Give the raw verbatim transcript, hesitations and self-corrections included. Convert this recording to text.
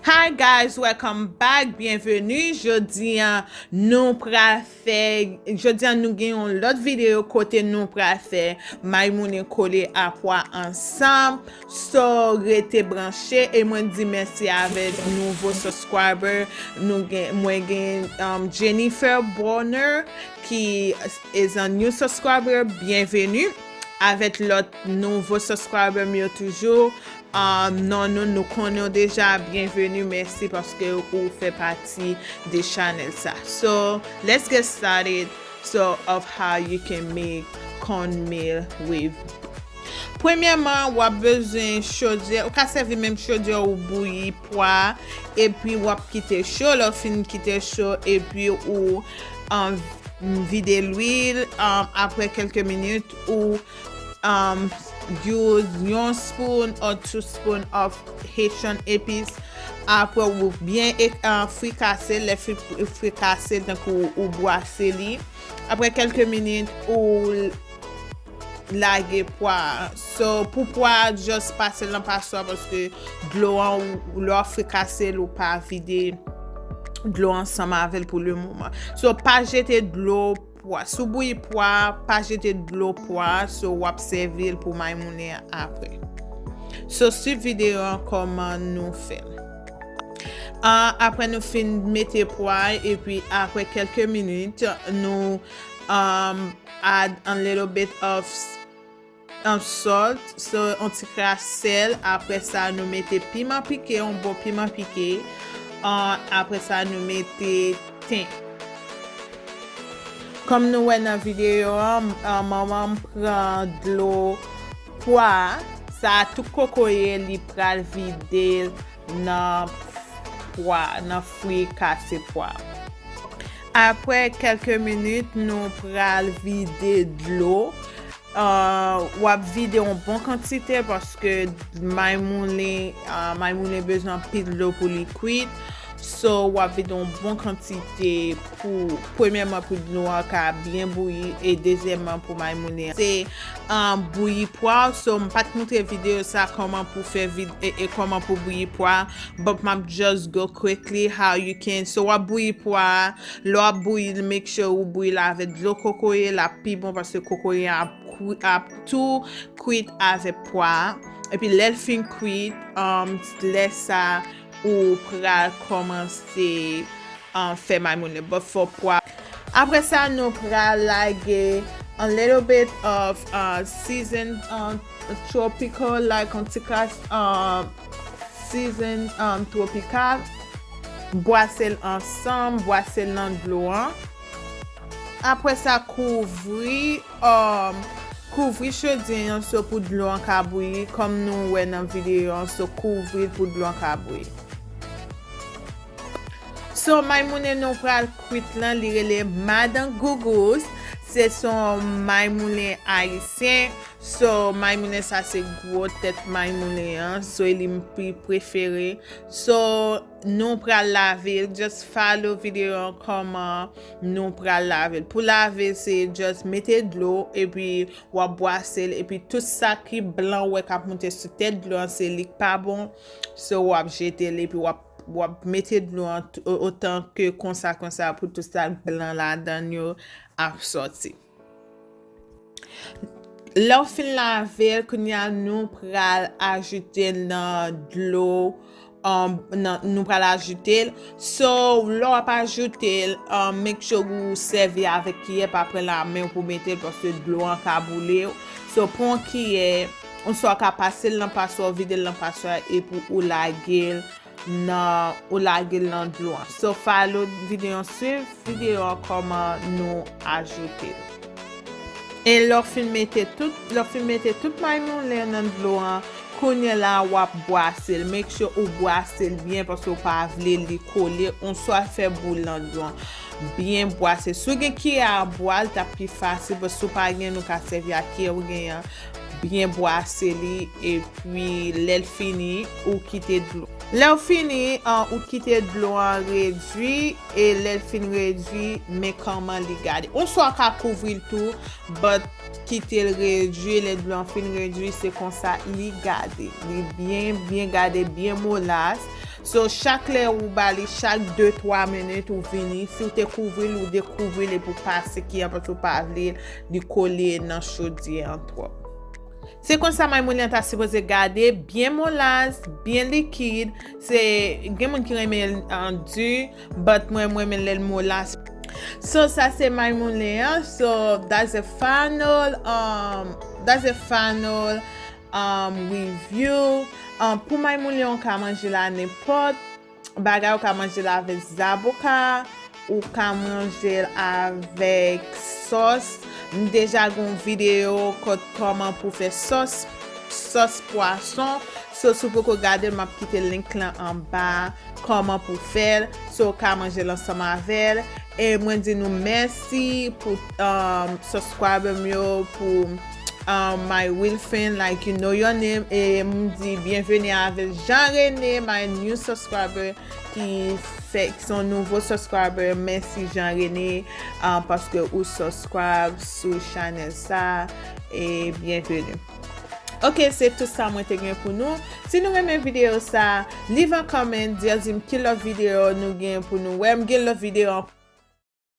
Hi guys, welcome back, byenveni. Jodi a nou pral fè, jodi a nou gen yon lòt videyo kote nou pral fè maymounen kole a pwa ansanm. So, rete branche e mwen di mèsi avèk nouvo subscriber. Nou gen, mwen gen um, Jennifer Bonner ki is a new subscriber. Byenveni. Avèk lòt nouvo subscriber m yo toujou. Um, non, nou, nou konnen w deja, byenveni, mèsi paske ou fè pati de chanèl sa. So, let's get started. So, of how you can make cornmeal with. Premyèman, w ap bezwen chodyè, ou ka sèvi menm chodyè ou bouyi pwa, epi w ap kite cho, lè w fin kite cho, epi ou um, vide lwil, um, apre kèlke minit, ou um, use yon spoon or two spoon of Haitian epices. Apre ou byen e- uh, frikase, lè fri- frikase tankou ou bwase li. Apre kèlke minit ou lage pwa a. So pou pwa a just pase l nan paswa paske dlo an ou- lè w frikase l ou pa vide dlo ansanm avè l pou le moman. So pa jete dlo pwa. Si w bouyi pwa, pa jete dlo pwa, so w ap sèvi l pou maymounen an apre. So swiv videyo an kòman nou fè l. Ah, apre nou fin mete pwa, epi apre kèlke minit, nou um, add a little bit of um, salt, so yon ti kras sèl. Apre sa nou mete piman pike, yon bon piman pike. Ah, apre sa nou mete ten. Kòm nou wè nan videyo an, ah, manman m pran dlo pwa a, sa a tout kokoye li pral vide l nan pwa, nan frikase pwa. Apre kèlke minit, nou pral vide dlo. Ah, w ap vide yon bon kantite paske maymoulen, ah, maymoulen bezwen anpil dlo pou li kwit. So, w ap vide yon bon kantite pou, premyèman, pou dlo an ka byen bouyi, e dezyèmman, pou maymoulen an. Se, ah, bouyi pwa, so, m pa t montre videyo sa, kòman pou fè vid-, e, e kòman pou bouyi pwa, but m ap just go quickly how you can. So, w ap bouyi pwa, lè w ap bouyi l, make sure ou bouyi l avèk dlo kokoye, l ap pi bon paske kokoye ap kwi- ap tou kwit avèk pwa a. Epi lè l fin kwit, um, lè sa ou pral kòmanse, um, fè maymoulen. But fò pwa. Apre sa, nou pral lage a little bit of uh, season uh, tropical, like yon ti kras uh, season um, tropical. Bwase l ansanm, bwase l nan dlo an. Apre sa, kouvri, um, kouvri chodye an, so pou dlo an ka bouyi, kòm nou wè nan videyo an, so kouvri l pou dlo an ka bouyi. So, maymounen nou pral kwit lan, li rele Madan Gougous. Se son maymoulen ayisyen. So, maymoulen sa se gwo tèt maymoulen an. So, e li m pi prefere. So, nou pral lave l. Just follow videyo an kòman nou pral lave l. Pou lave l, se just mete dlo, epi w ap bwase l, epi tout sa ki blan ou wè k ap monte sou tèt dlo an, se li k pa bon. So, w ap jete l, epi w ap, w ap mete dlo an t- o- otan ke konsa, konsa, pou tout sa k blan ladan l yo ap sòti. Lè w fin lave l, kounye a nou pral ajoute l nan dlo, um, nan, nou pral ajoute l. So, lè w ap ajoute l, um, make sure ou sèvi avèk kiyè, pa pran lamen w pou mete l, paske dlo an ka boule w. So, pran yon kiyè, oswa w ka pase l nan paswa, w vide l nan paswa, epi ou lage l nan, ou lage l nan dlo an. So, follow videyo an, swiv videyo an kòman nou ajoute l. E lè w fin mete tout, lè w fin mete tout maymoulen nan dlo an, kounye a la w ap bwase l. Make sure ou bwase l byen paske w pa vle li kole, oswa fè boul nan dlo an. Byen bwase. Si w gen kiyè a bwa, l t ap pi fasil, but si w pa gen, nou ka sèvi ak kiyè ou genyen an. Byen bwase li, epi lè l fini, ou kite dlo. Lè w fini, an, ou kite dlo an redui, e lè l fin redui, men kòman li gade. Oswa w ka kouvri l tou, but kite l redui, lè dlo an fin redui, se konsa li gade. Li byen, byen gade, byen molas. So, chak lè ou ba li, chak de twa minit ou vini, si w te kouvri l, ou dekouvri l epi w pase kiyè paske w pa vle li kole nan chodyè an twòp. Se konsa may moulen an ta sipoze gade, byen molaz, byen likid. Se, gen moun ki renmen l an di, but mwen, mwen renmen lè l molaz. So, sa se may moulen an. So, that's a final, um, that's a final, um, review. Um, pou may moulen an, ou ka manje l a nenpòt bagay, ou ka manje l avèk zaboka, ou ka manje l avèk sòs. M deja gen yon videyo kot kòman pou fè sòs, sòs pwason. So, si w poko gade l, m ap kite link lan anba, kòman pou fè l. So, ou ka manje l ansanm avè l. E mwen di nou mèsi pou, um, subscriber m yo, pou, um, my real friend, like, you know your name. E m di byenveni avè Jean René, my new subscriber, ki fè, ki se yon nouvo subscriber. Mèsi Jean René, uh, paske ou subscribe sou chanèl sa. E byenveni. Ok, se tout sa mwen te gen pou nou. Si nou renmen videyo sa, leave a comment, di, di m ki lòt videyo nou gen pou nou wè. M gen lòt videyo an